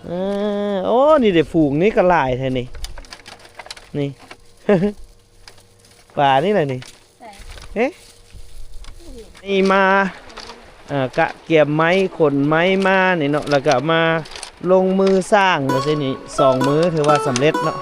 ເອີ ໂອ້ ນີ້ເດ້ ຝູງນີ້ກໍຫຼາຍແທ້ນີ້ ນີ້ ປານີ້ແຫຼະນີ້ ໃສ ເອະ ນີ້ມາ ເອີ ກະກຽມໄມ້ ຂົນໄມ້ມານີ້ເນາະ ແລ້ວກະມາລົງມືສ້າງຈັ່ງຊີ້ນີ້ ສອງມື້ຖືວ່າສຳເລັດເນາະ.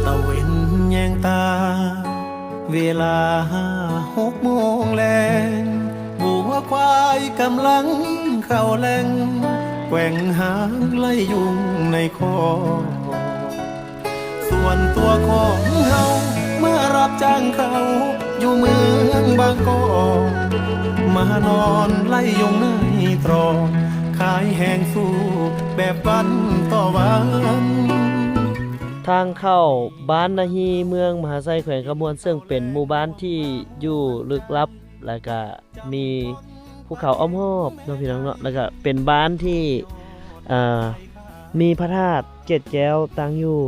ຕາເວັນແຍງຕາ ເວລາຫົກໂມງແລງ ງົວຄວາຍກຳລັງເຂົ້າແລງ ແກວ່ງຫາງໄລ່ຍຸງໃນຄອກ. ສ່ວນຕົວຂອງເຮົາມາຮັບຈ້າງເຂົາຢູ່ເມືອງບາງກອກ ມານອນໄລ່ຍຸງໃນຕຣອກ ຂາຍແຮງສູ້ແບບວັນຕໍ່ວັນ. ທາງເຂົ້າບ້ານນາຮີ ເມືອງມະຫາໄຊ ແຂວງຄຳມ່ວນ ເຊິ່ງເປັນໝູ່ບ້ານທີ່ຢູ່ລຶກລັບ ແລ້ວກະມີພູເຂົາອ້ອມຮອບເນາະ ພີ່ນ້ອງເນາະ ແລ້ວກະເປັນບ້ານທີ່ ເອີ ມີພະທາດເກດແກ້ວຕັ້ງຢູ່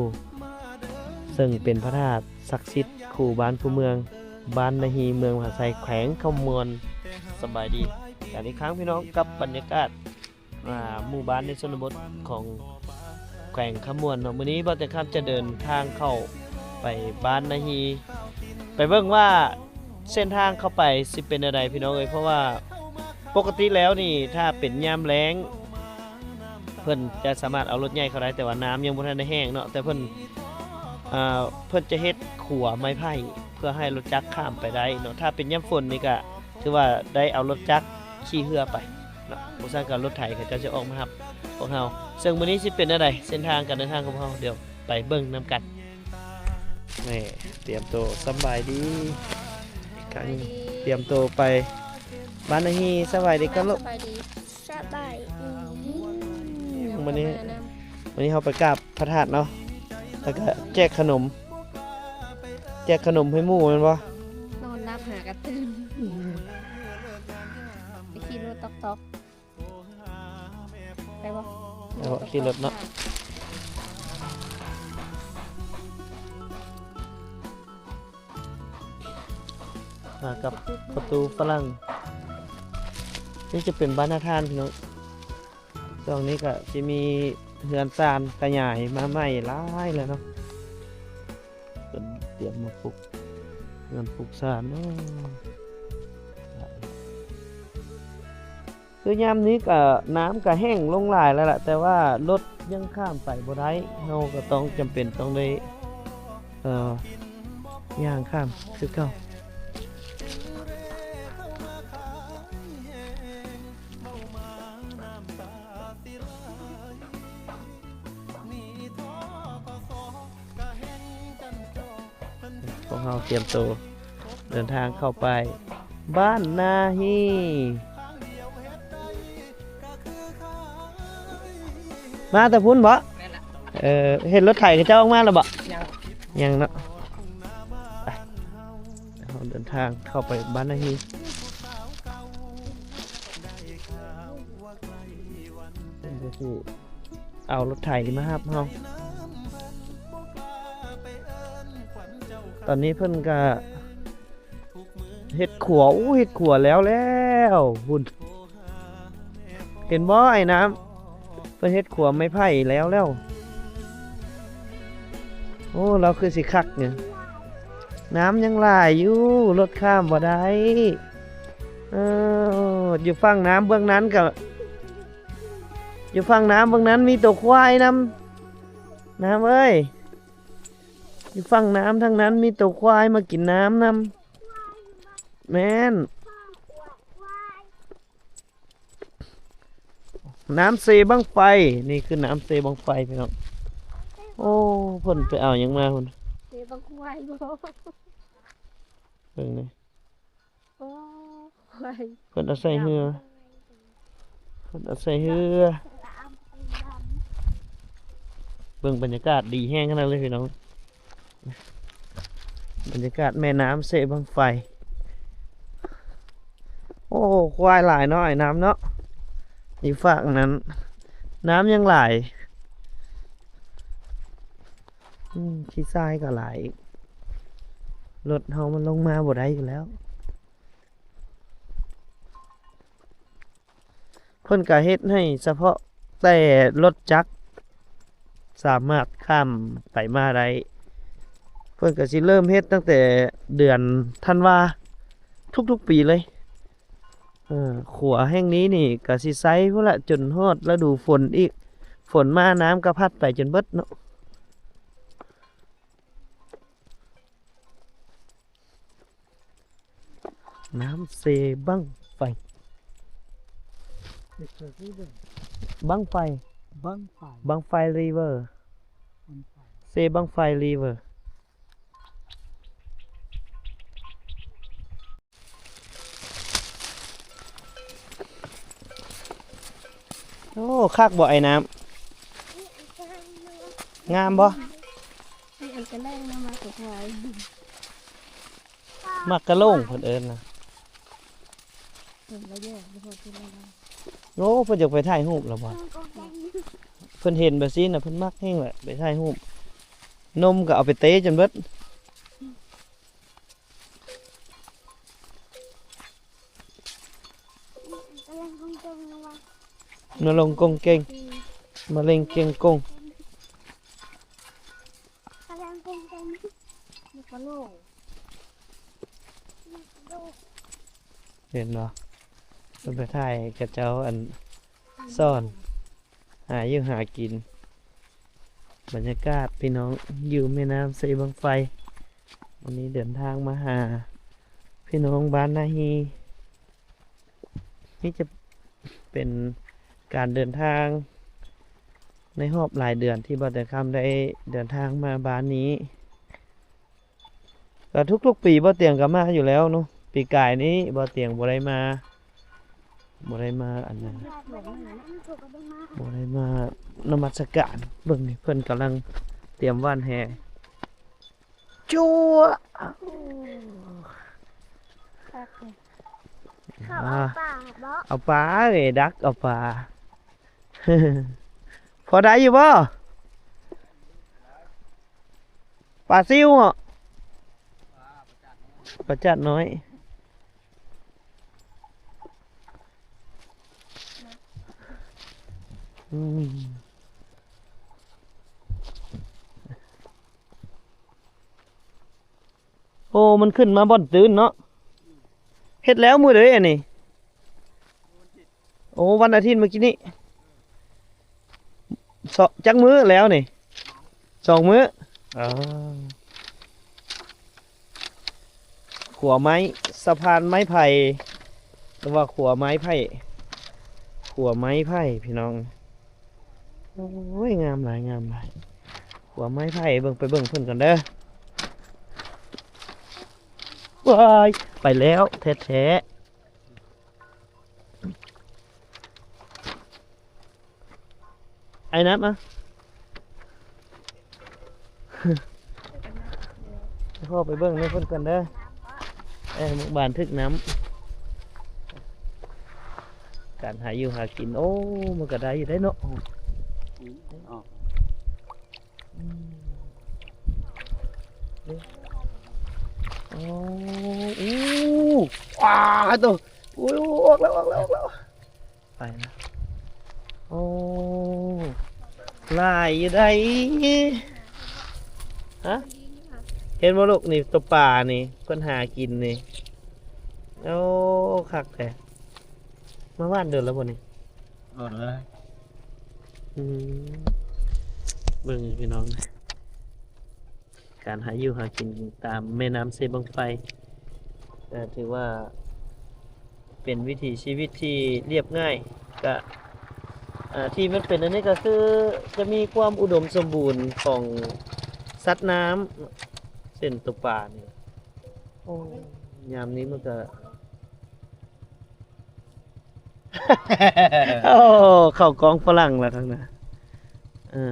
ເຊິ່ງເປັນພະທາດສັກສິດຄູ່ບ້ານຄູ່ເມືອງ ບ້ານນາຮີ ເມືອງມະຫາໄຊ ແຂວງຄຳມ່ວນ. ສະບາຍດີກັນອີກຄັ້ງ ພີ່ນ້ອງ ກັບບັນຍາກາດ ອ່າ ໝູ່ບ້ານໃນຊົນນະບົດຂອງແຂວງຄຳມ່ວນເນາະ. ມື້ນີ້ບ່າວແຕງຄຳຈະເດີນທາງເຂົ້າໄປບ້ານນາຮີ ໄປເບິ່ງວ່າເສັ້ນທາງເຂົ້າໄປຊິເປັນແນວໃດ ພີ່ນ້ອງເອີຍ. ເພາະວ່າປົກກະຕິແລ້ວນີ້ ຖ້າເປັນຍາມແລ້ງ ເພິ່ນຈະສາມາດເອົາລົດໃຫຍ່ເຂົ້າໄດ້ ແຕ່ວ່ານ້ຳຍັງບໍ່ທັນໄດ້ແຫ້ງເນາະ ແຕ່ເພິ່ນ ອ່າ ເພິ່ນຈະເຮັດຂົວໄມ້ໄຜ່ ເພື່ອໃຫ້ລົດຈັກຂ້າມໄປໄດ້ເນາະ. ຖ້າເປັນຍາມຝົນນີ້ກະຖືວ່າໄດ້ເອົາລົດຈັກຂີ່ເຮືອໄປເນາະ ບໍ່ຊັ້ນກໍລົດໄຖເຂົາເຈົ້າຈະອອກມາຮັບພວກເຮົາ. ເຊິ່ງມື້ນີ້ຊິເປັນແນວໃດ ເສັ້ນທາງການເດີນທາງຂອງພວກເຮົາ ດຽວໄປເບິ່ງນຳກັນ. ແມ່ ຕຽມໂຕ ສຳບາຍດີ ສຳບາຍດີ ຕຽມໂຕໄປບ້ານນາຮີ. ສະບາຍດີກ່ອນລູກ ສະບາຍດີ ສະບາຍດີ. ມື້ນີ້ ມື້ນີ້ເຮົາໄປກາບພະທາດເນາະ ແລ້ວກະແຈກຂະໜົມ ແຈກຂະໜົມໃຫ້ໝູ່ແມ່ນບໍ່? ນອນຫຼັບຫາກະຕື່ນ ໄປຂີ່ລົດຕອກໆ ໄປບໍ່? ເອົາ ຂີ່ລົດເນາະ. ມາກັບປະຕູຝຣັ່ງ ນີ້ຈະເປັນບ້ານນາທ່ານ ພີ່ນ້ອງ. ຊ່ວງນີ້ກະຊິມີເຮືອນຊານຂະຫຍາຍມາໃໝ່ຫຼາຍແລ້ວເນາະ ເພິ່ນຕຽມມາປຸກເຮືອນປຸກຊານເນາະ. ຄືຍາມນີ້ກະນ້ຳກະແຫ້ງລົງຫຼາຍແລ້ວລະ ແຕ່ວ່າລົດຍັງຂ້າມໄປບໍ່ໄດ້ ເຮົາກະຕ້ອງ ຈຳເປັນຕ້ອງໄດ້ ເອີ ຍ່າງຂ້າມຄືເກົ່າ. ພວກເຮົາຕຽມໂຕເດີນທາງເຂົ້າໄປບ້ານນາຮີ. ມາແຕ່ພຸ້ນບໍ? ແມ່ນລະ. ເອີ ເຫັນລົດໄຖເຂົາເຈົ້າອອກມາແລ້ວບໍ? ຍັງ ຍັງເນາະ. ໄປ ເຮົາເດີນທາງເຂົ້າໄປບ້ານນາຮີ. ເພິ່ນກະຊິເອົາລົດໄຖມາຮັບເຮົາ. ຕອນນີ້ເພິ່ນກະເຮັດຂົວ ໂອ້ ເຮັດຂົວແລ້ວແລ້ວພຸ້ນ. ເຫັນບໍ່ອ້າຍນ້ຳ? ເພິ່ນເຮັດຂົວໄມ້ໄຜ່ແລ້ວແລ້ວ. ໂອ້ ລາວຄືຊິຄັກນີ້. ນ້ຳຍັງຫຼາຍຢູ່ ລົດຂ້າມບໍ່ໄດ້. ເອີ ຢູ່ຝັ່ງນ້ຳເບື້ອງນັ້ນກະ ຢູ່ຝັ່ງນ້ຳເບື້ອງນັ້ນມີໂຕຄວາຍນຳ ນ້ຳເອີຍ. ຢູ່ຝັ່ງນ້ຳທາງນັ້ນມີໂຕຄວາຍມາກິນນ້ຳນຳ. ແມ່ນ. ນ້ຳເຊບັ້ງໄຟ ນີ້ຄືນ້ຳເຊບັ້ງໄຟ ພີ່ນ້ອງ. ໂອ້ ເພິ່ນໄປເອົາຫຍັງມາພຸ້ນ? ເຊບັ້ງໄຟບໍ່? ເບິ່ງນີ້. ໂອ້ ເພິ່ນເອົາໃສ່ເຮືອ ເພິ່ນເອົາໃສ່ເຮືອ. ເບິ່ງບັນຍາກາດດີແຮງຂະໜາດເລີຍ ພີ່ນ້ອງ. ບັນຍາກາດແມ່ນ້ຳເຊບັ້ງໄຟ. ໂອ້ ຄວາຍຫຼາຍເນາະ ໄອ້ນ້ຳເນາະ. ຢູ່ຟາກນັ້ນນ້ຳຍັງຫຼາຍ. ອືມ ຂີ້ຊາຍກໍຫຼາຍອີກ. ລົດເຮົາມັນລົງມາບໍ່ໄດ້ຢູ່ແລ້ວ. ເພິ່ນກະເຮັດໃຫ້ສະເພາະແຕ່ລົດຈັກສາມາດຂ້າມໄປມາໄດ້. ເພິ່ນກະຊິເລີ່ມເຮັດຕັ້ງແຕ່ເດືອນທັນວາທຸກໆປີເລີຍ. ເອີ ຂົວແຫ່ງນີ້ນີ້ກະຊິໃຊ້ພຸ້ນລະ ຈົນຮອດລະດູຝົນອີກ. ຝົນມານ້ຳກະພັດໄປຈົນເບິດເນາະ. ນ້ຳເຊບັ້ງໄຟ ບັ້ງໄຟ ບັ້ງໄຟ ບັ້ງໄຟ River ບັ້ງໄຟ ເຊບັ້ງໄຟ River. ໂອ້ ຄັກບໍ່ໄອ້ນ້ຳ? ງາມບໍ່? ອັນກະແລງນຳມາກະຄວາຍ ໝາກກະໂຫຼງເພິ່ນເອີ້ນນະ. ໂອ້ ເພິ່ນຢາກໄປຖ່າຍຮູບລະບໍ່? ເພິ່ນເຫັນແບບຊີ້ນະ ເພິ່ນມັກແຮງແຫຼະ ໄປຖ່າຍຮູບ. ນົມກໍເອົາໄປເຕະຈົນເບິດ. ມາລົງກົງເກັງ ມາເລັງເກັງກົງ. ເຫັນບໍ່? ເພິ່ນໄປຖ່າຍຂະເຈົ້າ ອັນ ສອນຫາຢູ່ຫາກິນ. ບັນຍາກາດພີ່ນ້ອງຢູ່ແມ່ນ້ຳເຊບັ້ງໄຟ. ວັນນີ້ເດີນທາງມາຫາພີ່ນ້ອງບ້ານນາຮີ. ນີ້ຈະເປັນການເດີນທາງໃນຮອບຫຼາຍເດືອນທີ່ບ່າວແຕງຄຳໄດ້ເດີນທາງມາບ້ານນີ້. ກໍທຸກໆປີບ່າວຕຽງກໍມາຢູ່ແລ້ວເນາະ. ປີກາຍນີ້ບ່າວຕຽງບໍ່ໄດ້ມາ ບໍ່ໄດ້ມາອັນນັ້ນ ບໍ່ໄດ້ມານະມັດສະການ. ເບິ່ງນີ້ ເພິ່ນກຳລັງຕຽມຫວ່ານແຫ. ຈົວະ ເຂົາເອົາປາບໍ? ເອົາປາເອີຍ ດັກເອົາປາ. ພໍໄດ້ຢູ່ບໍ່? ປາຊິວເນາະ ປາຈາດນ້ອຍ. ອືມ ໂອ້ ມັນຂຶ້ນມາບ່ອນຕື້ນເນາະ. ເຮັດແລ້ວມື້ໃດອັນນີ້? ໂອ້ ວັນອາທິດມື້ກີ້ນີ້. ສອງ ຈັກມື້ແລ້ວນີ້? ສອງມື້. ເອີ ຂົວໄມ້ ສະພານໄມ້ໄຜ່ ຫຼືວ່າຂົວໄມ້ໄຜ່ ຂົວໄມ້ໄຜ່ພີ່ນ້ອງ. ໂອ້ຍ ງາມຫຼາຍ ງາມຫຼາຍ ຂົວໄມ້ໄຜ່. ເບິ່ງ ໄປເບິ່ງເພິ່ນກ່ອນເດີ. ວ້າຍ ໄປແລ້ວແທ້ໆ. ໄອ້ນ້ຳ ອະ ພໍ່ໄປເບິ່ງນຳເພິ່ນກ່ອນເດີ. ເອີ ໝາກບານຖືກນ້ຳ. ການຫາຢູ່ຫາກິນ ໂອ້ ມັນກະໄດ້ຢູ່ເດ້ເນາະ. ອືມ ອອກ ອືມ ໂອ້ ອູ້ ວ້າ ໂຕ ໂອ້ຍ ອອກແລ້ວ ອອກແລ້ວ ອອກແລ້ວ. ໄປນະ. ໂອ້ ຫຼາຍຢູ່ໃດ໋. ຮະ ເຫັນບໍ່ລູກ ນີ້ ໂຕປານີ້ ເພິ່ນຫາກິນນີ້. ໂອ້ ຄັກແທ້. ມາຫວ່ານດົນແລ້ວບໍ່ນີ້? ອອກແລ້ວ. ອືມ ເບິ່ງພີ່ນ້ອງ ການຫາຢູ່ຫາກິນຕາມແມ່ນ້ຳເຊບັ້ງໄຟ ກໍຖືວ່າເປັນວິຖີຊີວິດທີ່ລຽບງ່າຍ. ກະ ອາ ທີ່ມັນເປັນອັນນີ້ກໍຄືຈະມີຄວາມອຸດົມສົມບູນຂອງສັດນ້ຳ ເຊັ່ນໂຕປານີ້. ໂອ້ ຍາມນີ້ມັນກະ ໂອ້ ເຂົ້າກອງຝຣັ່ງລະທາງນັ້ນ. ເອີ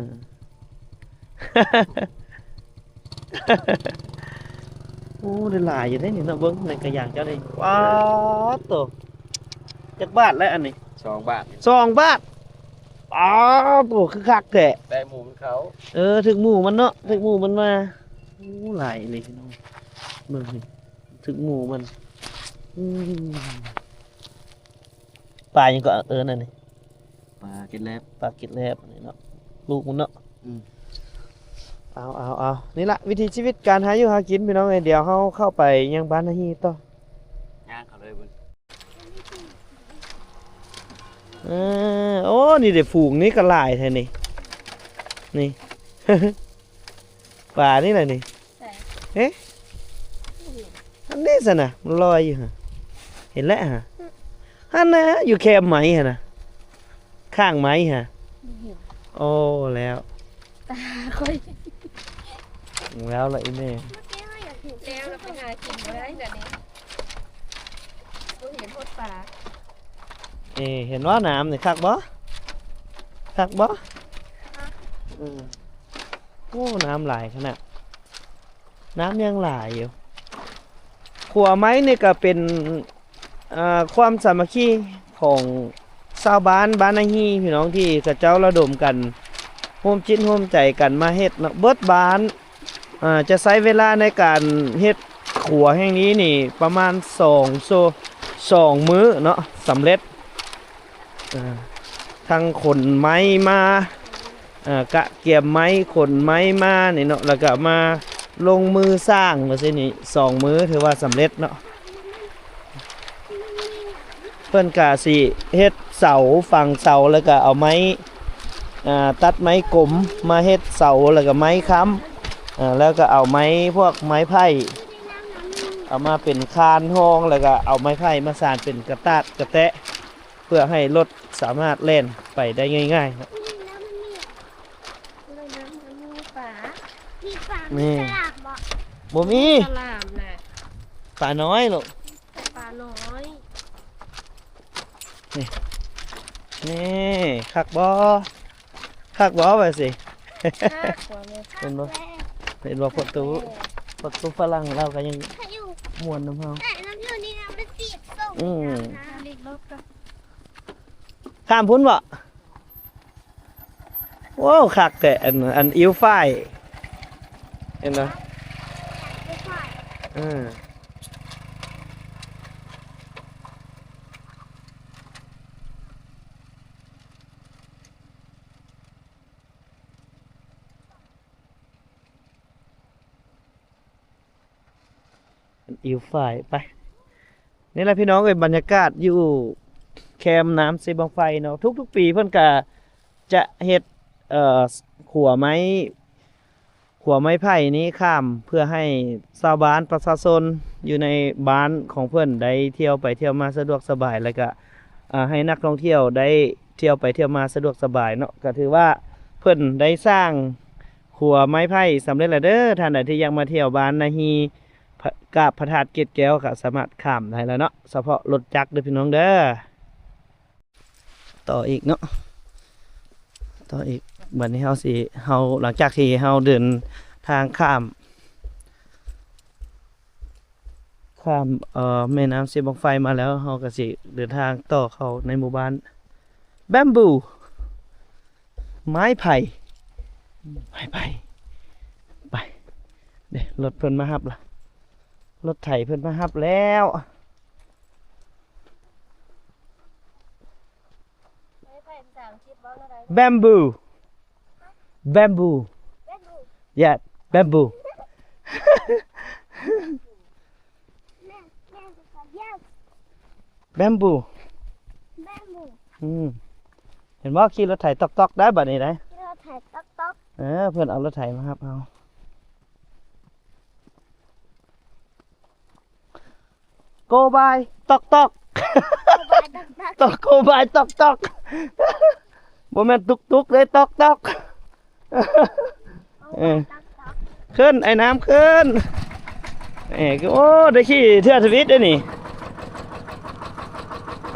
ໂອ້ ໂອ້ ໄດ້ຫຼາຍຢູ່ເດ້ນີ້ເນາະ ເບິ່ງໃນກະຢາງເຈົ້ານີ້ ປາດໂຕ ຈັກບາດແລ້ວອັນນີ້? ສອງບາດ ສອງບາດ ປາດໂຕ ຄືຄັກແທ້ ແຕ່ໝູມັນເຂົ້າ ເອີ ຖືກໝູມັນເນາະ ຖືກໝູມັນມາ ໂອ້ ຫຼາຍອີ່ຫຼີພີ່ນ້ອງ ເບິ່ງນີ້ ຖືກໝູມັນ ອືມ ປາຫຍັງກໍເອີ້ນອັນນີ້? ປາເກັດແລັບ ປາເກັດແລັບນີ້ເນາະ ລູກມັນເນາະ ອືມ ເອົາໆໆ ນີ້ລະວິຖີຊີວິດການຫາຢູ່ຫາກິນພີ່ນ້ອງເອີຍ ດຽວເຮົາເຂົ້າໄປຍັງບ້ານນາຮີຕໍ່ ຍ່າງເຂົ້າເລີຍເບິ່ງ ເອີ ໂອ້ ນີ້ເດ້ ຝູງນີ້ກໍຫຼາຍແທ້ນີ້ ນີ້ ປານີ້ແຫຼະນີ້ ໃສ? ເອະ ອັນນີ້ຊັ້ນນະ ມັນລອຍຢູ່ຫັ້ນ ເຫັນແລ້ວຫັ້ນ ຫັ້ນນະ ຢູ່ແຄມໄມ້ຫັ້ນນະ ຂ້າງໄມ້ຫັ້ນ ບໍ່ເຫັນ ໂອ້ ແລ້ວ ຕາຂ້ອຍ ແລ້ວລະອີ່ແມ່ ແລ້ວລະໄປຫາກິນບໍ່ໄດ້ລະນີ້ ບໍ່ເຫັນຮອດປາ ເອ ເຫັນບໍ່ ນ້ຳນີ້ຄັກບໍ່ ຄັກບໍ່ ເອີ ໂອ້ ນ້ຳຫຼາຍຂະໜາດ ນ້ຳຍັງຫຼາຍຢູ່ ຂົວໄມ້ນີ້ກໍເປັນ ເອີ ຄວາມສາມັກຄີຂອງຊາວບ້ານ ບ້ານນາຮີພີ່ນ້ອງ ທີ່ເຂົາເຈົ້າລະດົມກັນ ຮ່ວມຈິດຮ່ວມໃຈກັນມາເຮັດເນາະ ເບິດບ້ານ ເອີ ຈະໃຊ້ເວລາໃນການເຮັດຂົວແຫ່ງນີ້ນີ້ປະມານສອງໂຊ ສອງມື້ເນາະ ສຳເລັດ ເອີ ທັງຂົນໄມ້ມາ ເອີ ກະກຽມໄມ້ ຂົນໄມ້ມານີ້ເນາະ ແລ້ວກະມາລົງມືສ້າງວ່າຊີ້ນີ້ ສອງມື້ຖືວ່າສຳເລັດເນາະ ເພິ່ນກະຊິເຮັດເສົາ ຝັງເສົາ ແລ້ວກະເອົາໄມ້ ເອີ ຕັດໄມ້ກົມມາເຮັດເສົາ ແລ້ວກະໄມ້ຄ້ຳ ເອີ ແລ້ວກະເອົາໄມ້ ພວກໄມ້ໄຜ່ ເອົາມາເປັນຄານຮອງ ແລ້ວກະເອົາໄມ້ໄຜ່ມາສານເປັນກະຕາດກະແຕະ ເພື່ອໃຫ້ລົດສາມາດແລ່ນໄປໄດ້ງ່າຍໆເນາະ ມີປາ ມີປາ ມີ ມີສະຫຼາມບໍ່? ບໍ່ມີ ສະຫຼາມນະ ປານ້ອຍລູກ ປານ້ອຍ ນີ້ ນີ້ ຄັກບໍ່? ຄັກບໍ່ວ່າຊີ້ ຄັກ ເຫັນບໍ່? ເຫັນບໍ່? ປະຕູ ປະຕູຝຣັ່ງລາວກໍຍັງມ່ວນນຳເຮົາ ແຕ່ນ້ຳຢູ່ນີ້ນະ ມັນຕີບສົ່ງ ອືມ ຂ້າມພຸ້ນບໍ່? ໂອ້ ຄັກແທ້ ອັນ ອັນ ອິ້ວຝ້າຍ ເຫັນບໍ່? ເອີ ອິ້ວຝ້າຍ ໄປ ນີ້ແຫຼະພີ່ນ້ອງເອີຍ ບັນຍາກາດຢູ່ແຄມນ້ຳເຊບັ້ງໄຟເນາະ ທຸກໆປີເພິ່ນກະຈະເຮັດ ເອີ ຂົວໄມ້ ຂົວໄມ້ໄຜ່ນີ້ຂ້າມ ເພື່ອໃຫ້ຊາວບ້ານປະຊາຊົນຢູ່ໃນບ້ານຂອງເພິ່ນໄດ້ທ່ຽວໄປທ່ຽວມາສະດວກສະບາຍ ແລ້ວກະ ເອີ ໃຫ້ນັກທ່ອງທ່ຽວໄດ້ທ່ຽວໄປທ່ຽວມາສະດວກສະບາຍເນາະ ກະຖືວ່າເພິ່ນໄດ້ສ້າງຂົວໄມ້ໄຜ່ສຳເລັດແລ້ວເດີ ທ່ານໃດທີ່ຢາກມາທ່ຽວບ້ານນາຮີ ພະ ກາບພະທາດເກດແກ້ວ ກໍສາມາດຂ້າມໄດ້ແລ້ວເນາະ ສະເພາະລົດຈັກເດີພີ່ນ້ອງເດີ ຕໍ່ອີກເນາະ ຕໍ່ອີກ ບັດນີ້ເຮົາຊິ ເຮົາ ຫຼັງຈາກທີ່ເຮົາເດີນທາງຂ້າມ ຂ້າມ ເອີ ແມ່ນ້ຳເຊບັ້ງໄຟມາແລ້ວ ເຮົາກໍຊິເດີນທາງຕໍ່ເຂົ້າໃນໝູ່ບ້ານ ແບມບູ ໄມ້ໄຜ່ ໄມ້ໄຜ່ ໄປ ເດ້ ລົດເພິ່ນມາຮັບລະ ລົດໄຖເພິ່ນມາຮັບແລ້ວ ໄມ້ໄຜ່ພາສາອັງກິດເວົ້າແນວໃດ? ແບມບູ ແບມບູ ແບມບູ ເຢສ ແບມບູ ແບມບູ ອືມ ເຫັນບໍ່? ຂີ່ລົດໄຖຕອກໆ ໄດ້ບັດນີ້ໄດ໋ ຂີ່ລົດໄຖຕອກໆ ເອີ ເພິ່ນເອົາລົດໄຖມາຮັບເຮົາ ໂກບາຍຕອກໆ ໂກບາຍຕອກໆ ຕອກ ໂກບາຍຕອກໆ ບໍ່ແມ່ນຕຸກໆ ເດ້ ຕອກໆ ເອີ ຂຶ້ນ ໄອ້ນ້ຳ ຂຶ້ນ ເອີ ໂອ້ ໄດ້ຂີ່ເທື່ອທຳອິດເດ້ນີ້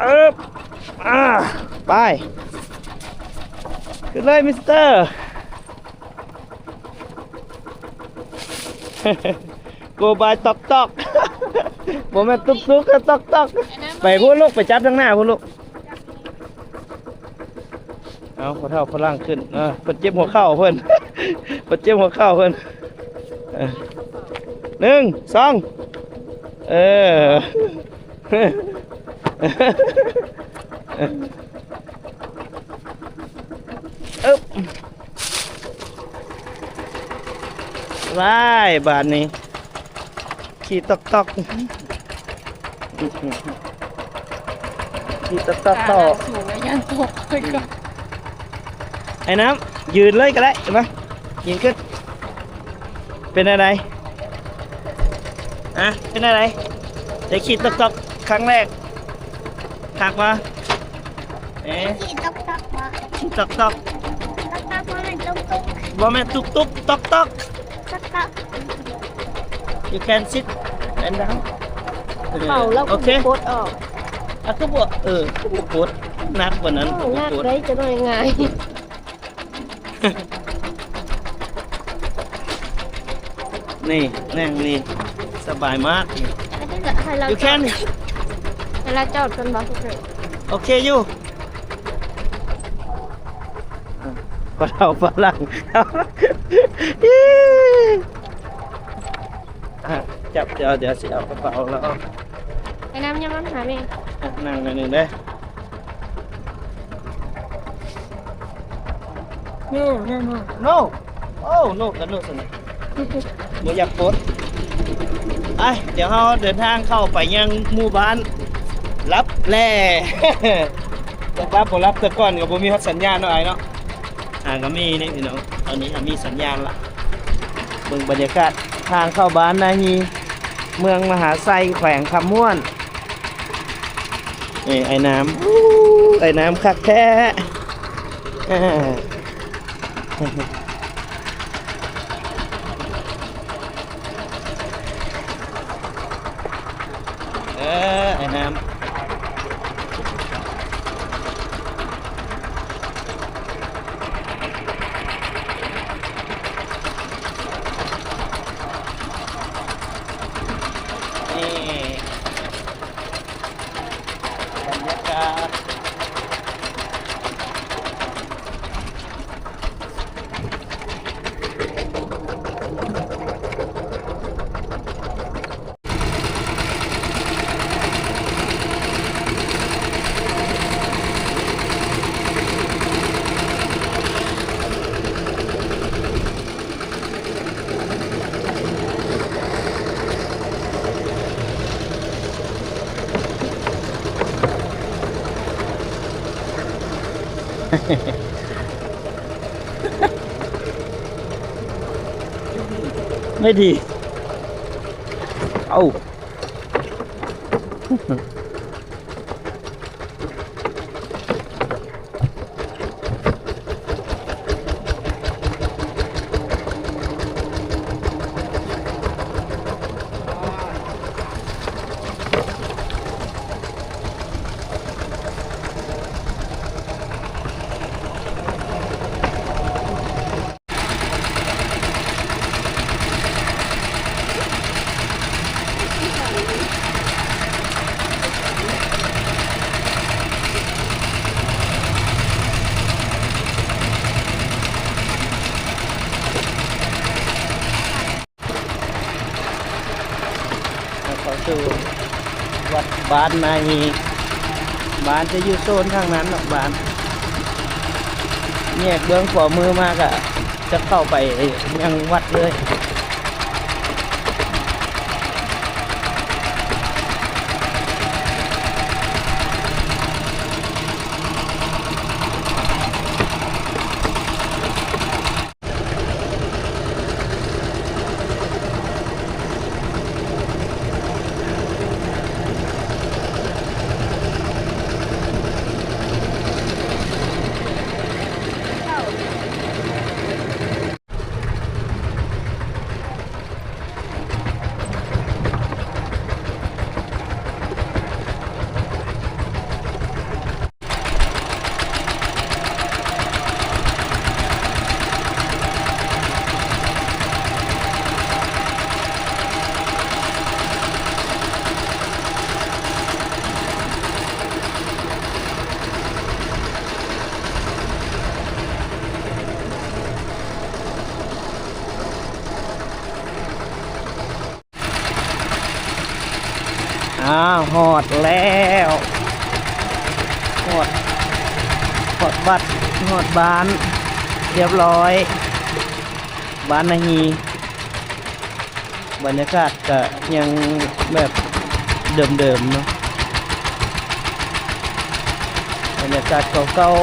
ເອີບ ອ່າ ໄປ ຂຶ້ນເລີຍມິສເຕີ ເ ໂກບາຍຕອກຕອກ ບໍ່ແມ່ນຕຸກຕຸກ ຕອກຕອກ. ໄປພຸ້ນລູກ ໄປຈັບທາງໜ້າພຸ້ນລູກ. ເອົາ ພໍ່ເຖົ້າຝຣັ່ງຂຶ້ນ ເອີ ເພິ່ນເຈັບຫົວເຂົ່າເພິ່ນ ເພິ່ນເຈັບຫົວເຂົ່າເພິ່ນ. ເອີ ໜຶ່ງ ສອງ ເອີ. ອຶບ ວ້າຍ ບາດນີ້ຂີ່ຕອກໆ ຂີ່ຕອກໆຕໍ່. ຂາໜ້າສູງ ຢ້ານຕົກ ໄປກ່ອນ. ໄອ້ນ້ຳ ຢືນເລີຍກໍໄດ້ ເຫັນປະ ຢືນຂຶ້ນ. ເປັນແນວໃດ? ອະ ເປັນແນວໃດ? ໄດ້ຂີ່ຕອກໆຄັ້ງແລກ ຄັກບໍ່? ເອີ ຂີ່ຕອກໆບໍ່? ຂີ່ຕອກໆ ຕອກໆ ບໍ່ແມ່ນຕຸກຕຸກ ຕອກໆ ຕອກໆ ຕອກໆ. You can sit and down. ເອີ ເຂົາລາວ ໂອເຄ ກົດອອກ. ອະ ຄືບໍ່ ເອີ ຄືບໍ່ກົດ ໜັກກວ່ານັ້ນ ໂອ້ ກໍບໍ່ກົດ ໜັກໄດ໋ ຈະໜ້ອຍງ່າຍ. ນີ້ ນັ່ງນີ້ ສະບາຍມາກນີ້. ໃຫ້ລາວ You can ໃຫ້ລາວຈອດກ່ອນບໍ່? ໂອເຄຢູ່. ພໍ່ເຖົ້າຝຣັ່ງ ອະ ຈັບ ດຽວ ດຽວຊິເອົາກະເປົາລາວອອກ. ໄອ້ນ້ຳ ຍ່າງມາຫາແມ່ ອະ ນັ່ງໜ້ອຍໜຶ່ງເດີ້. No, no, no. No. ໂອ້ ໂນ ກັນໂນຊັ້ນນະ ບໍ່ຢາກປົດ. ໄປ ດຽວເຮົາເດີນທາງເຂົ້າໄປຍັງໝູ່ບ້ານລັບແລ. ຈັກລັບບໍ່ລັບ ແຕ່ກ່ອນກໍບໍ່ມີຮອດສັນຍານເນາະ ອ້າຍເນາະ. ຫາກໍມີນີ້ພີ່ນ້ອງ ຕອນນີ້ຫາມີສັນຍານລະ. ເບິ່ງບັນຍາກາດທາງເຂົ້າບ້ານນາຮີ ເມືອງມະຫາໄຊ ແຂວງຄຳມ່ວນ. ເອີ ໄອ້ນ້ຳ ອູ້ ໄອ້ນ້ຳຄັກແທ້. ເອີ ເອີ ໄອ້ນ້ຳ. ນີ້ ບັນຍາກາດ. ໄມ່ດີ ເອົາ.ເຂົ້າສູ່ວັດບ້ານນາຮີ ບ້ານຈະຢູ່ໂຊນທາງນັ້ນເນາະ ບ້ານ ແຍກເບື້ອງຂວາມືມາກະຈະເຂົ້າໄປຍັງວັດເລີຍ. ອ້າວ ຮອດແລ້ວ ຮອດ ຮອດວັດ ຮອດບ້ານ ຮຽບຮ້ອຍ ບ້ານນາຮີ. ບັນຍາກາດກະຍັງແບບເດີມໆເນາະ ບັນຍາກາດເກົ່າ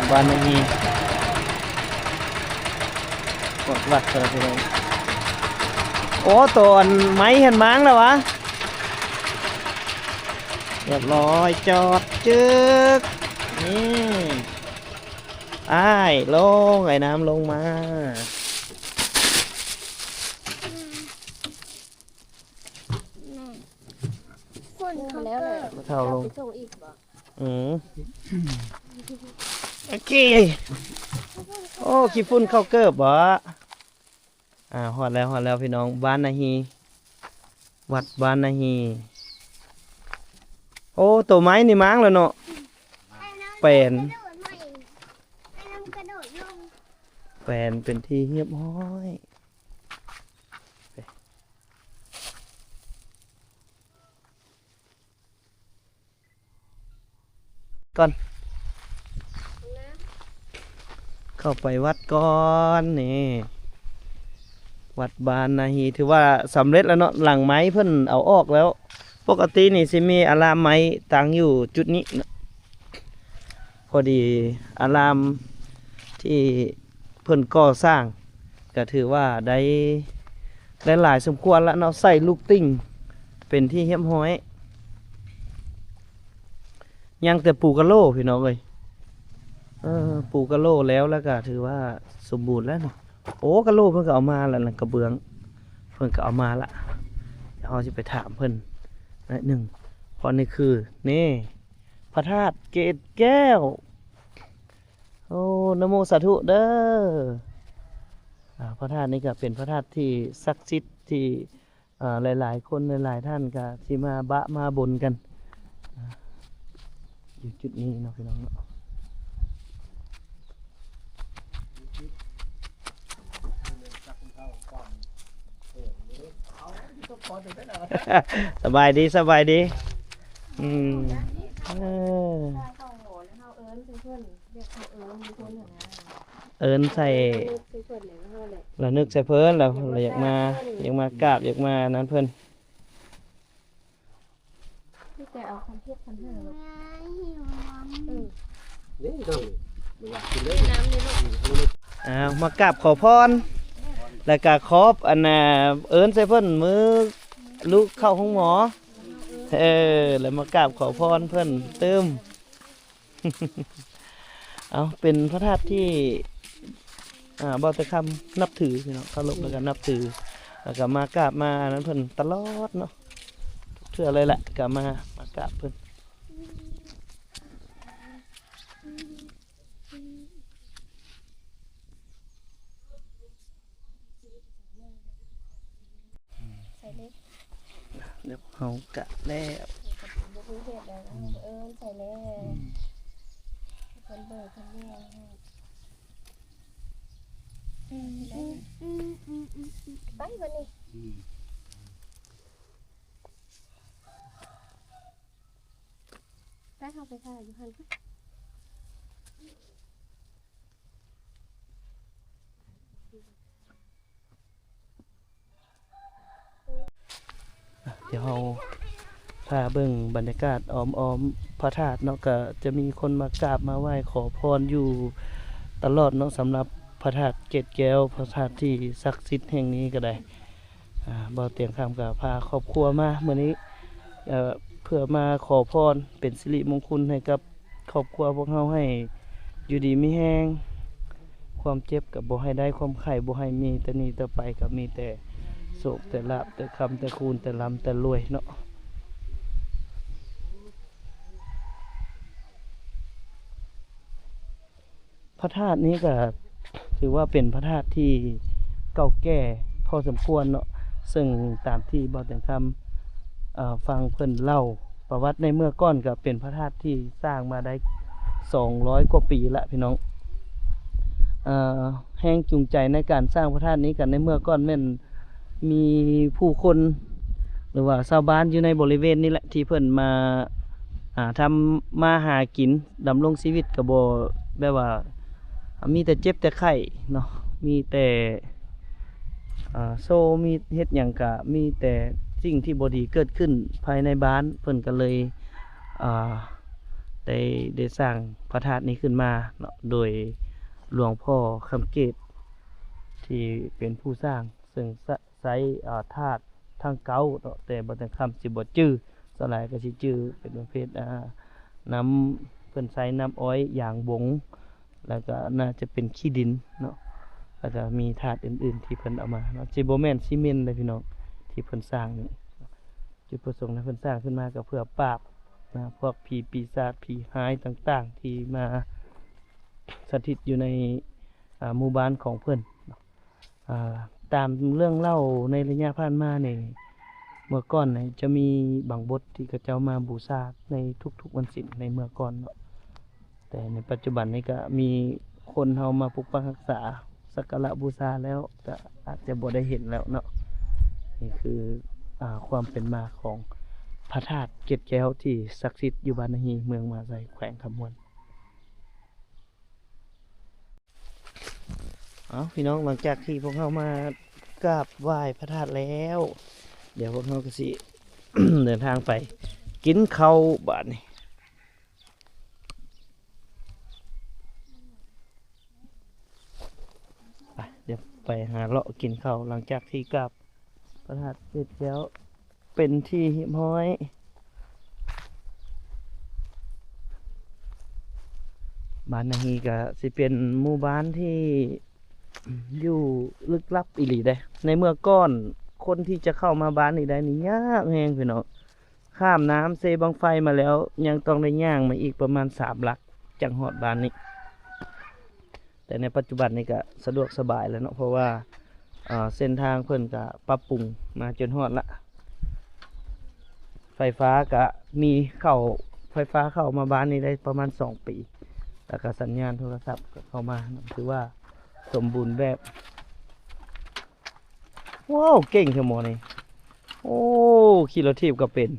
ໆ ບ້ານນາຮີ ວັດ ວັດ ໂອ້ ໂຕອັນໄມ້ຫັ້ນມ້າງແລ້ວຫວາ? ຮຽບຮ້ອຍ ຈອດ ຈຶກ ນີ້ ອ້າຍລົງ ອ້າຍນ້ຳລົງມາ ແມ່ນ ຄົນເຂົາກໍ ພໍ່ເຖົ້າລົງ ໄປສົ່ງອີກບໍ່? ອືມ ໂອເຄ ໂອ້ ຂີ້ຝຸ່ນເຂົ້າເກີບບໍ່? ອ່າ ຮອດແລ້ວ ຮອດແລ້ວພີ່ນ້ອງ ບ້ານນາຮີ ວັດບ້ານນາຮີ. ໂອ້ ໂຕໄມ້ນີ້ມ້າງແລ້ວເນາະ ແປນ ແປນເປັນທີ່ຮຽບຮ້ອຍ. ກ່ອນ ເຂົ້າໄປວັດກ່ອນ ນີ້ ວັດບ້ານນາຮີ ຖືວ່າສຳເລັດແລ້ວເນາະ ຫຼັງໄມ້ເພິ່ນເອົາອອກແລ້ວ. ປົກກະຕິນີ້ຊິມີອາລາມໄມ້ຕັ້ງຢູ່ຈຸດນີ້ເນາະ ພໍດີອາລາມທີ່ ເພິ່ນກໍ່ສ້າງກະຖືວ່າໄດ້ຫຼາຍສົມຄວນລະເນາະ ໃສ່ລູກຕິ່ງເປັນທີ່ຮຽບຮ້ອຍ ຍັງແຕ່ປູກະໂຫຼພີ່ນ້ອງເອີຍ ເອີ ປູກະໂຫຼແລ້ວ ລະກະຖືວ່າສົມບູນແລ້ວເນາະ. ໂອ້ ກະໂຫຼເພິ່ນກະເອົາມາລະ ລະກະເບື້ອງເພິ່ນກະເອົາມາລະ ດຽວເຮົາຊິໄປຖາມເພິ່ນໜ້ອຍໜຶ່ງ ເພາະນີ້ຄື ນີ້ ພະທາດເກດແກ້ວ. ໂອ້ ນະໂມສາທຸເດີ. ອາ ພະທາດນີ້ກະເປັນພະທາດທີ່ສັກສິດ ທີ່ ອາ ຫຼາຍໆຄົນ ຫຼາຍໆທ່ານກະຊິມາບະມາບົນກັນ ອາ ຢູ່ຈຸດນີ້ເນາະ ພີ່ນ້ອງເນາະ. ສະບາຍດີ ສະບາຍດີ ອືມ ເອີ ເອີ້ນໃສ່ ລະນຶກໃສ່ເພິ່ນ ລະ ລະຢາກມາ ຢາກມາກາບ ຢາກມານັ້ນເພິ່ນ. ມີແຕ່ເອົາຄັນເທດຄັນຫາເນາະ ເອີ ເດ້ ເດ້ ນ້ຳເດ້ລູກ ອ້າວ ມາກາບຂໍພອນ ແລ້ວກະຂອບ ອັນນ່າ ເອີ້ນໃສ່ເພິ່ນ ມື້ລູກເຂົ້າໂຮງໝໍ ເອີ ແລ້ວມາກາບຂໍພອນເພິ່ນຕື່ມ. ເອົາ ເປັນພະທາດທີ່ ອາ ເບົາແຕ່ຄຳນັບຖື ພີ່ນ້ອງ ເຄົາລົບ ແລ້ວກະນັບຖື ແລ້ວກະມາກາບມາອັນນັ້ນເພິ່ນຕະຫຼອດເນາະ ທຸກເທື່ອເລີຍແຫຼະ ກະມາ ມາກາບເພິ່ນ. ໃສ່ເຫຼັກ ແລ້ວເຮົາກະແລ້ວ ບໍ່ຮູ້ເຮັດແລ້ວ ເອີ ໃສ່ແລ້ວ ອືມ ເພິ່ນເບິ່ງເພິ່ນແຍງໃຫ້ ອືມ ໄປບັດນີ້ ອືມ ໄປ ເຮົາໄປຖ່າຍຢູ່ຫັ້ນ. ດຽວເຮົາພາເບິ່ງບັນຍາກາດອ້ອມໆພະທາດເນາະ ກະຈະມີຄົນມາກາບມາໄຫວ້ຂໍພອນຢູ່ຕະຫຼອດເນາະ ສຳລັບພະທາດເກດແກ້ວ ພະທາດທີ່ສັກສິດແຫ່ງນີ້ກະໄດ້. ອາ ບ່າວຕຽງຄຳກະພາຄອບຄົວມາມື້ນີ້ ເພື່ອມາຂໍພອນເປັນສິລິມົງຄຸນໃຫ້ກັບຄອບຄົວພວກເຮົາ ໃຫ້ຢູ່ດີມີແຮງ ຄວາມເຈັບກະບໍ່ໃຫ້ໄດ້ ຄວາມໄຂ້ບໍ່ໃຫ້ມີ ແຕ່ນີ້ຕໍ່ໄປກະມີແຕ່ໂຊກແຕ່ລາບ ແຕ່ຄຳແຕ່ຄູນ ແຕ່ລ່ຳແຕ່ລວຍເນາະ. ພະທາດນີ້ກະຖືວ່າເປັນພະທາດທີ່ເກົ່າແກ່ພໍສົມຄວນເນາະ ເຊິ່ງຕາມທີ່ບ່າວແຕງຄຳ ເອີ ຟັງເພິ່ນເລົ່າປະຫວັດໃນເມື່ອກ່ອນ ກະເປັນພະທາດທີ່ສ້າງມາໄດ້ ສອງຮ້ອຍກວ່າປີລະພີ່ນ້ອງ. ເອີ ແຮງຈູງໃຈໃນການສ້າງພະທາດນີ້ ກໍໃນເມື່ອກ່ອນແມ່ນມີຜູ້ຄົນ ຫຼືວ່າຊາວບ້ານຢູ່ໃນບໍລິເວນນີ້ແຫຼະ ທີ່ເພິ່ນມາ ອ່າ ທຳມາຫາກິນ ດຳລົງຊີວິດ ກໍບໍ່ແບບວ່າ ມີແຕ່ເຈັບແຕ່ໄຂ້ເນາະ ມີແຕ່ ອ່າ ໂຊ ມີເຮັດຫຍັງກະມີແຕ່ສິ່ງທີ່ບໍ່ດີເກີດຂຶ້ນພາຍໃນບ້ານ ເພິ່ນກໍເລີຍ ອ່າ ໄດ້ ໄດ້ສ້າງພະທາດນີ້ຂຶ້ນມາເນາະ ໂດຍຫຼວງພໍ່ຄຳເກດທີ່ເປັນຜູ້ສ້າງ ເຊິ່ງ ໃຊ້ ອາ ທາດທັງເກົ້າເນາະ ແຕ່ບໍ່ແຕ່ນຄຳຊິບໍ່ຈື່ ສ່ວນຫຼາຍກໍຊິຈື່ເປັນປະເພດ ອາ ນ້ຳ ເພິ່ນໃຊ້ນ້ຳອ້ອຍ ຢາງບົງ ແລ້ວກໍໜ້າຈະເປັນຂີ້ດິນເນາະ ແລ້ວກໍມີທາດອື່ນໆທີ່ເພິ່ນເອົາມາເນາະ ຊິບໍ່ແມ່ນຊີເມັນເດ້ພີ່ນ້ອງ ທີ່ເພິ່ນສ້າງນີ້. ຈຸດປະສົງທີ່ເພິ່ນສ້າງຂຶ້ນມາກໍເພື່ອປາບນະ ພວກຜີປີສາດ ຜີຮ້າຍຕ່າງໆ ທີ່ມາສະຖິດຢູ່ໃນ ອາ ໝູ່ບ້ານຂອງເພິ່ນເນາະ. ອ່າ ຕາມເລື່ອງເລົ່າໃນໄລຍະຜ່ານມານີ້ ເມື່ອກ່ອນນີ້ຈະມີບາງບົດທີ່ເຂົາເຈົ້າມາບູຊາໃນທຸກໆວັນສິນໃນເມື່ອກ່ອນເນາະ ແຕ່ໃນປັດຈຸບັນນີ້ກະມີຄົນເຮົາມາປົກປັກຮັກສາ ສັກກາລະບູຊາແລ້ວ ກະອາດຈະບໍ່ໄດ້ເຫັນແລ້ວເນາະ. ນີ້ຄື ອ່າ ຄວາມເປັນມາຂອງພະທາດເກດແກ້ວທີ່ສັກສິດຢູ່ບ້ານນາຮີ ເມືອງມະຫາໄຊ ແຂວງຄຳມ່ວນ. ເອົາ ພີ່ນ້ອງ ຫຼັງຈາກທີ່ພວກເຮົາມາກາບໄຫວ້ພະທາດແລ້ວ ດຽວພວກເຮົາກໍຊິເດີນທາງໄປກິນເຂົ້າບາດນີ້. ໄປ ດຽວໄປຫາເລາະກິນເຂົ້າ ຫຼັງຈາກທີ່ກາບພະທາດເກດແກ້ວ ເປັນທີ່ຮຽບຮ້ອຍ. ບ້ານນາຮີກະຊິເປັນໝູ່ບ້ານທີ່ຢູ່ລຶກລັບອີ່ຫຼີເດ້. ໃນເມື່ອກ່ອນ ຄົນທີ່ຈະເຂົ້າມາບ້ານນີ້ໄດ້ນີ້ຍາກແຮງພີ່ນ້ອງ. ຂ້າມນ້ຳເຊບັ້ງໄຟມາແລ້ວ ຍັງຕ້ອງໄດ້ຍ່າງມາອີກປະມານສາມຫຼັກ ຈັ່ງຮອດບ້ານນີ້. ແຕ່ໃນປັດຈຸບັນນີ້ກະສະດວກສະບາຍແລ້ວເນາະ ເພາະວ່າ ເອີ ເສັ້ນທາງເພິ່ນກະປັບປຸງມາຈົນຮອດລະ ໄຟຟ້າກະມີເຂົ້າ ໄຟຟ້າເຂົ້າມາບ້ານນີ້ໄດ້ປະມານສອງປີ ແລ້ວກະສັນຍານໂທລະສັບກະເຂົ້າມາ ຖືວ່າສົມບູນແບບ. ວ້າວ ເກັ່ງແທ້ໝໍນີ້. ໂອ້ ຂີ່ລົດຖີບກໍເປັນ.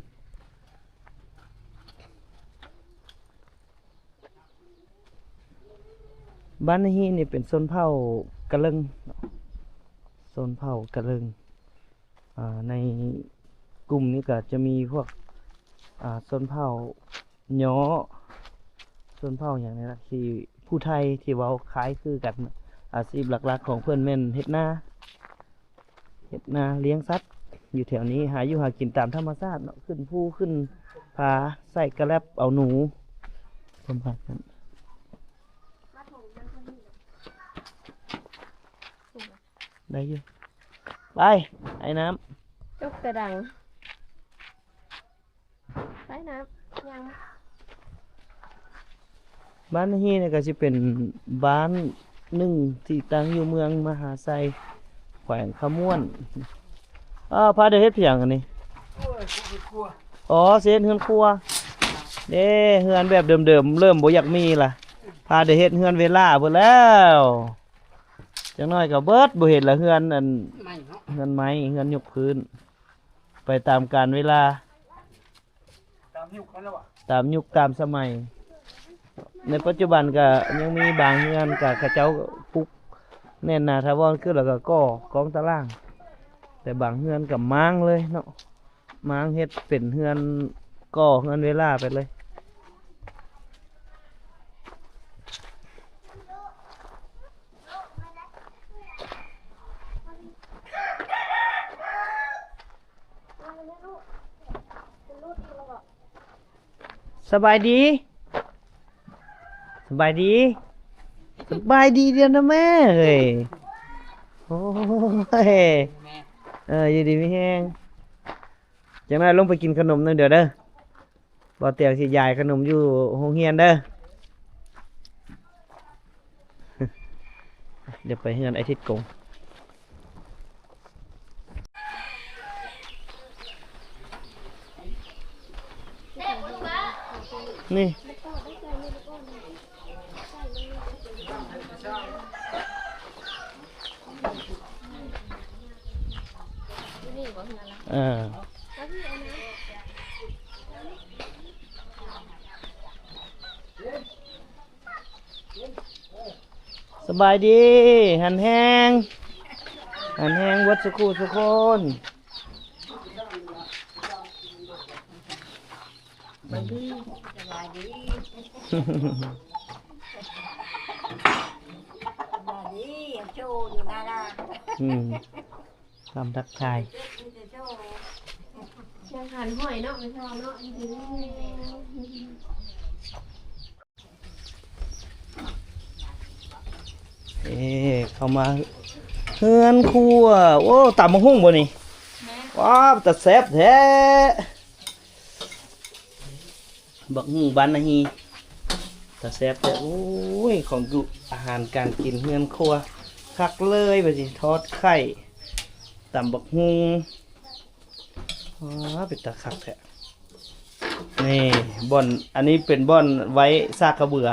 ບ້ານນາຮີນີ້ເປັນຊົນເຜົ່າກະເລິງ ຊົນເຜົ່າກະເລິງ. ອ່າ ໃນກຸ່ມນີ້ກໍຈະມີພວກ ອ່າ ຊົນເຜົ່າຍໍ້ ຊົນເຜົ່າຫຍັງນີ້ລະ ທີ່ຜູ້ໄທທີ່ເວົ້າຄ້າຍຄືກັນ. ອາຊີບຫຼັກໆຂອງເພິ່ນແມ່ນເຮັດນາ ເຮັດນາລ້ຽງສັດ ຢູ່ແຖວນີ້ຫາຢູ່ຫາກິນຕາມທຳມະຊາດເນາະ ຂຶ້ນພູຂຶ້ນຜາ ໃສ່ກະແລັບເອົາໜູ ປະມານນັ້ນ. ໄດ້ຢູ່ ໄປ ໄອ້ນ້ຳ ຈົກແຕ່ດັງ. ໄປນ້ຳ ຍ່າງມາ. ບ້ານນາຮີນີ້ກໍຊິເປັນບ້ານໜຶ່ງທີ່ຕັ້ງຢູ່ເມືອງມະຫາໄຊ ແຂວງຄຳມ່ວນ. ອ້າ ພາດຽວເຮັດຫຍັງອັນນີ້? ອໍ ຊິເຮັດເຮືອນຄົວເດ້. ເຮືອນແບບເດີມໆ ເລີ່ມບໍ່ຢາກມີລະ ພາດຽວເຮັດເຮືອນເວລາເບິດແລ້ວ. ຈັກໜ້ອຍກໍເບິດ ບໍ່ເຫັນລະ ເຮືອນອັນ ເຮືອນໄມ້ ເຮືອນຍົກພື້ນ ໄປຕາມການເວລາ ຕາມຍຸກຕາມສະໄໝ. ໃນປັດຈຸບັນກະຍັງມີບາງເຮືອນກະເຂົາເຈົ້າປຸກແໜ້ນໜາຖາວອນຂຶ້ນ ແລ້ວກະກໍ່ກອງຕາລ່າງ ແຕ່ບາງເຮືອນກະມ້າງເລີຍເນາະ ມ້າງເຮັດເປັນເຮືອນ ກໍ່ເຮືອນເວລາໄປເລີຍ. ສະບາຍດີ ສະບາຍດີ ສະບາຍດີເດນະແມ່ເອີຍ. ໂອ້ຍ ເອີ ຢູ່ດີມີແຮງ. ຈັກໜ້ອຍລົງໄປກິນຂະໜົມນຳດຽວເດີ. ບໍ່ຕຽງຊິຢາຍຂະໜົມຢູ່ໂຮງຮຽນເດີ. ດຽວໄປເຮືອນໄອ້ທິດກົງ. ນີ້ ເອີ ສະບາຍດີ ຫັນແຮງ ຫັນແຮງເບິດສູ່ຄູ່ສູ່ຄົນ. ສະບາຍດີ ສະບາຍດີ ສະບາຍດີ ໂຈຢູ່ນາລາ ອືມ ຄຳທັກທາຍ ມີແຕ່ໂຈ ຍັງຫັນຫ້ອຍເນາະ ແມ່ເຖົ້າເນາະ ຢູ່ດີມີແຮງ. ເອີ ເຂົ້າມາເຮືອນຄົວ. ໂອ້ ຕຳບັກຫຸ່ງບໍ່ນີ້? ແມ່ນ. ວ້າວ ຕາແຊບແທ້ ບັກຫຸ່ງບ້ານນາຮີ ຕາແຊບແທ້. ໂອ້ຍ ຂອງຢູ່ ອາຫານການກິນເຮືອນຄົວ ຄັກເລີຍ. ວ່າຊິທອດໄຂ່ ຕຳບັກຫຸ່ງ ວ້າ ເປັນຕາຄັກແທ້. ນີ້ບ່ອນ ອັນນີ້ເປັນບ່ອນໄວ້ຊາກຂະເບືອ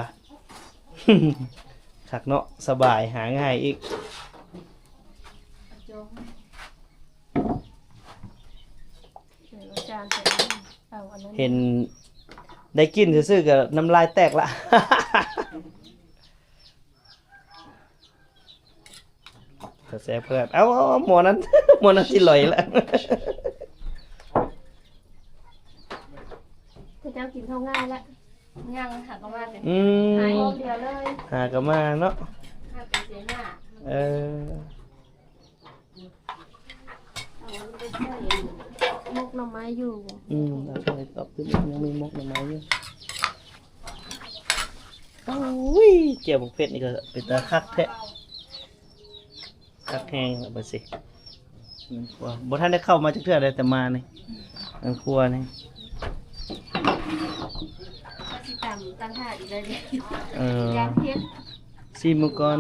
ຄັກເນາະ ສະບາຍ ຫາງ່າຍອີກ. ເຫັນໄດ້ກິ່ນຊື່ໆ ກໍນ້ຳລາຍແຕກລະ. ແຊບຂະໜາດ. ເອົາ ເອົາ ເອົາ ໝໍ້ນັ້ນ ໝໍ້ນັ້ນຊິຫຼອຍລະ. ເຂົາເຈົ້າກິນເຂົ້າງາຍລະ. ຍັງຫາກໍມາເລີຍ. ອືມ ຫາຮອບດຽວເລີຍ ຫາກໍມາເນາະ. ຫາໄປເສຍໜ້າ. ເອີ ໝົກໜໍ່ໄມ້ຢູ່. ອືມ ເອົາໄປຕອບຕື່ມ ຍັງມີໝົກໜໍ່ໄມ້ຢູ່. ໂອ້ຍ ແຈ່ວບັກເຜັດນີ້ກໍເປັນຕາຄັກແທ້ ຄັກແຮງ. ເອົາໄປຊິ ເຮືອນຄົວ ບໍ່ທັນໄດ້ເຂົ້າມາຈັກເທື່ອເດ້ ແຕ່ມານີ້ ເຮືອນຄົວນີ້. ວ່າຊິຕຳ ຕັ້ງທ່າອີກແລ້ວເດ້. ເອີ ຢ້ານເຜັດ. ຊີມເບິ່ງກ່ອນ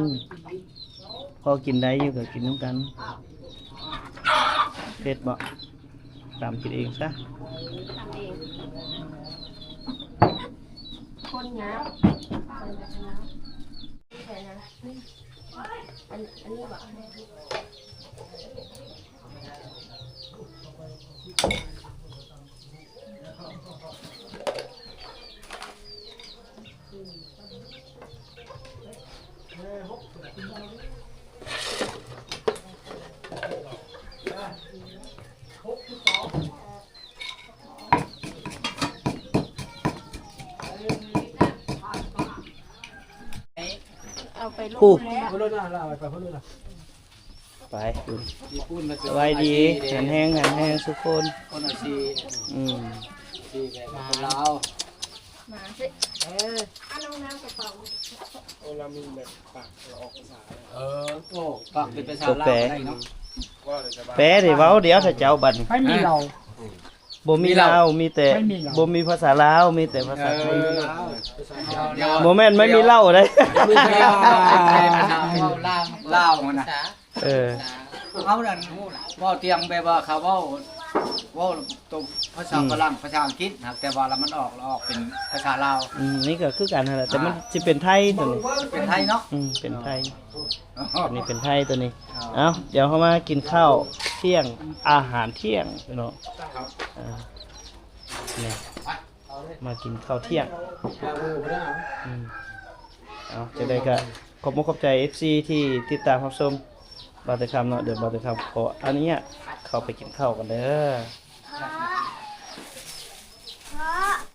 ພໍກິນໄດ້ຢູ່ກໍກິນນຳກັນ. ເຜັດບໍ່? ຕຳກິນເອງຊະ. ຕຳເອງ. ຄົນງາມ ຄົນງາມ. ອັນ ອັນນີ້ບໍ່? ເອົາໄປລູກ ຜູ້ ພຸ້ນແລ້ວ ໄປພຸ້ນແລ້ວ ໄປພຸ້ນແລ້ວ. ໄປ ສະບາຍດີ ຫັນແຮງ ຫັນແຮງທຸກຄົນ. ຄົນລາວ ອືມ ຊິແບບຄົນລາວ ມາຊິ ເອີ ເອົານ້ຳກະເປົາ. ໂອ້ ລາວມີແບບປາກອອກພາສາ. ເອີ ໂອ້ ປາກເປັນພາສາລາວໄດ້ເນາະ. ແປເດ້ ເວົ້າດຽວເຈົ້າບັດນີ້. ໄປມີລາວ ບໍ່ມີລາວ ມີແຕ່ ບໍ່ມີພາສາລາວ ມີແຕ່ພາສາໄທ. ບໍ່ແມ່ນໄມ່ມີເຫຼົ້າເດ້ ລາວຫັ້ນນະ. ເອີ ເຮົານັ້ນເວົ້າຕຽງແບບວ່າເຂົາເວົ້າ ເວົ້າໂຕພາສາຝຣັ່ງ ພາສາອັງກິດ ແຕ່ວ່າລະມັນອອກ ລະອອກເປັນພາສາລາວ. ອືມ ນີ້ກໍຄືກັນຫັ້ນແຫຼະ ແຕ່ມັນຊິເປັນໄທໂຕນີ້ ເປັນໄທເນາະ. ອືມ ເປັນໄທ. ໂຕນີ້ເປັນໄທໂຕນີ້. ເອົ້າ ດຽວເຮົາມາກິນເຂົ້າທ່ຽງ ອາຫານທ່ຽງເນາະ. ອ່າ ນີ້ ມາກິນເຂົ້າທ່ຽງ. ອືມ ເອົາ ຈັ່ງໃດກໍຂອບອົກຂອບໃຈ ເອັຟຊີ ທີ່ຕິດຕາມຮັບຊົມບ່າວແຕ່ຄຳເນາະ. ດຽວບ່າວແຕ່ຄຳຂໍອະນຸຍາດເຂົ້າໄປກິນເຂົ້າກ່ອນເດີ.